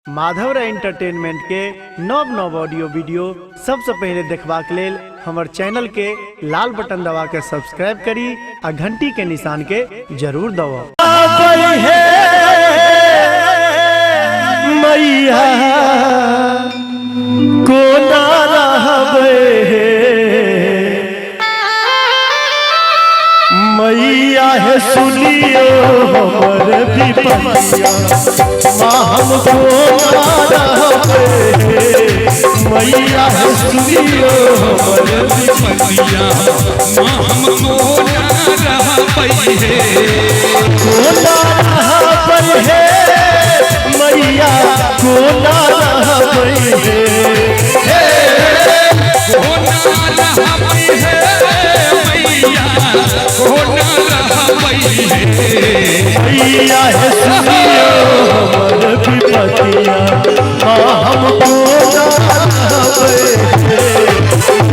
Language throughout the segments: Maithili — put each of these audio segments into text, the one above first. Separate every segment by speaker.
Speaker 1: माधव राय एंटरटेनमेंट के नव नव ऑडियो वीडियो सबसे पहले देखबाक लेल हमर चैनल के लाल बटन दबा के सब्सक्राइब करी आ घंटी के निशान के जरूर दबाउ।
Speaker 2: मैया कोना रहबै हे, मैया हे सुनियो हमर विपतिया, माँ हम कोना रहबै हे, मैया हे सुनियो हमर
Speaker 3: विपतिया, माँ हम कोना रहबै हे,
Speaker 2: कोना रहबै हे मैया, कोना रहबै हे,
Speaker 3: कोना रहबै हे मैया, कोना रहबै हे,
Speaker 2: मैया हे सुनियो हमर विपतिया, माँ हम कोना रहबै हे,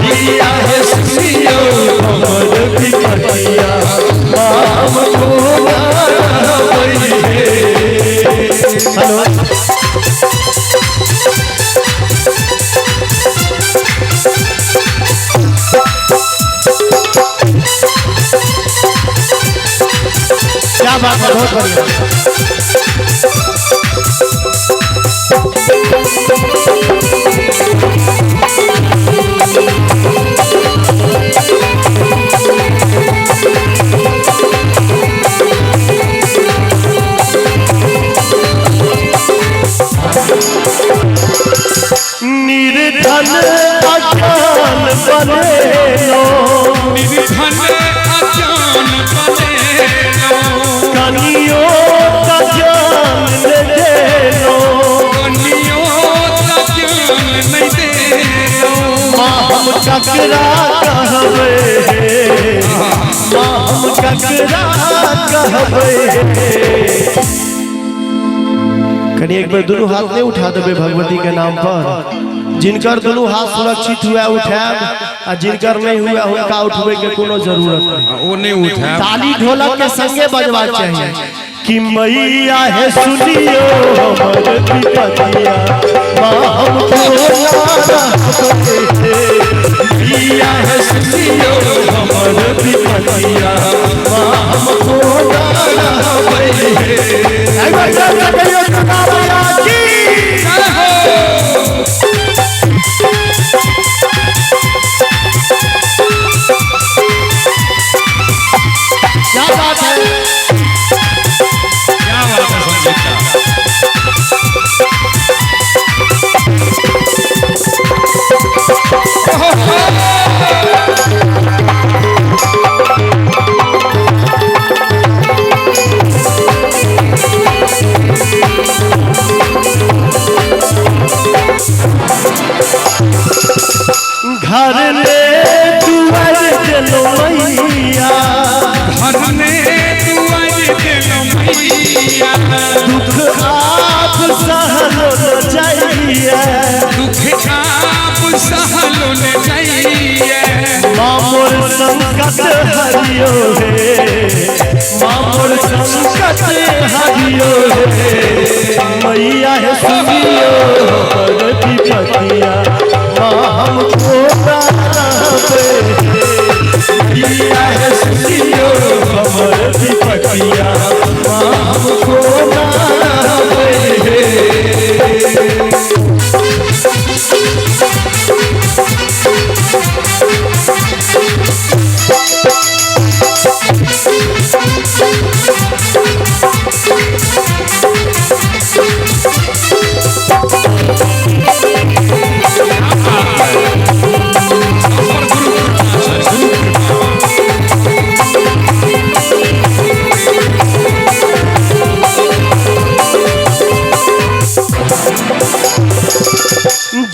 Speaker 3: मैया हे सुनियो
Speaker 2: हमर विपतिया, माँ हम कोना रहबै हे। हेलो, क्या बात है, बहुत बढ़िया। निर्धन अज्ञान बनेलो,
Speaker 3: निर्धन अज्ञान बनेलो,
Speaker 2: कनियो का ज्ञान ले देलो,
Speaker 3: कनियो का ज्ञान नहीं देलो,
Speaker 2: माँ हम ककरा कहबै हे, माँ हम ककरा कहबै हे। कनि एक बेर दुनू हाथ नहीं उठा देबै भगवती के नाम पर। जिनकर दुनू हाथ सुरक्षित हुआ उठायब, आ जिनकर नहीं हुआ हुनका उठबै के कोनो जरूरत नहीं।
Speaker 3: ओ नहीं उठायब।
Speaker 2: ताली ढोलक के संगे बजवा चाहिए कि मैया हे सुनियो हमर विपतिया, माँ हम कोना रहबै हे,
Speaker 3: मैया हे सुनियो
Speaker 2: हमर विपतिया, माँ हम कोना रहबै हे। एक बार जोर से कहियो दुर्गा मैया की
Speaker 3: जय हो।
Speaker 2: क्या बात है,
Speaker 3: क्या बात है संगीता।
Speaker 2: घर में दुआर देलो मैया,
Speaker 3: घर में दुआर देलो मैया,
Speaker 2: दुख आप सहलो न जाइए,
Speaker 3: दुख आप सहलो न जाइए,
Speaker 2: माँ मोर संकट हरियो हे, माँ मोर संकट हरियो हे, मैया हे सुनियो हमर विपतिया, माँ हम कोना रहबै हे, मैया हे सुनियो हमर विपतिया, माँ हम कोना रहबै हे।
Speaker 3: और गुरु कृपा सर, गुरु कृपा।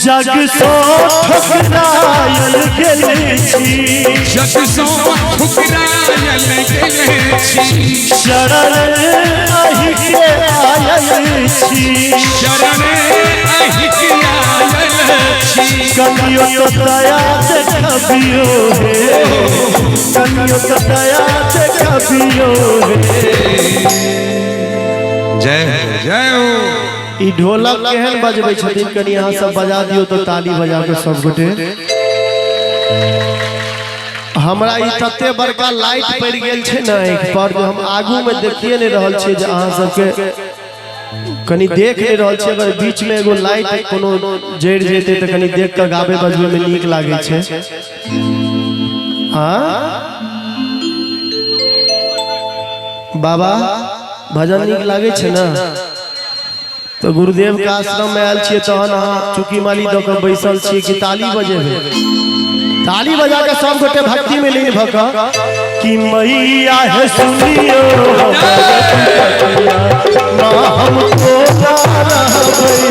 Speaker 2: जग सो ठुकरायल गेल छी,
Speaker 3: जग सो ठुकरायल गेल छी,
Speaker 2: शरण अहि के आयल छी,
Speaker 3: शरण अहि के आयल छी,
Speaker 2: कनियो तो दया देखबियो हे, कनियो तो दया देखबियो हे।
Speaker 3: जय हो, जय हो।
Speaker 2: ई ढोलक केहन बजबै छथिन, कनि अहाँ सब बजा दियौ तऽ ताली बजा कऽ सब गोटे। हमरा ई तते बड़का लाइट पड़ि गेल छै ने आँखि पर जे हम आगूमे देखिए नहि रहल छियै जे अहाँ सबके कनि देख नहि रहल छियै। अगर बीचमे एगो लाइट कोनो जरि जेतै तऽ कनि देख कऽ गाबै बजबैमे नीक लागै छै। हाँ बाबा, भजन नीक लागै छै ने? तऽ गुरुदेव के आश्रम में आयल छियै तहन अहाँ चुकी माली दऽ कऽ बैसल छियै कि ताली बजेबै? ताली बजा के सब गोटे भक्ति में लीन भऽ कऽ कि मैया हे सुनियो माँ, हम कोना रहबै।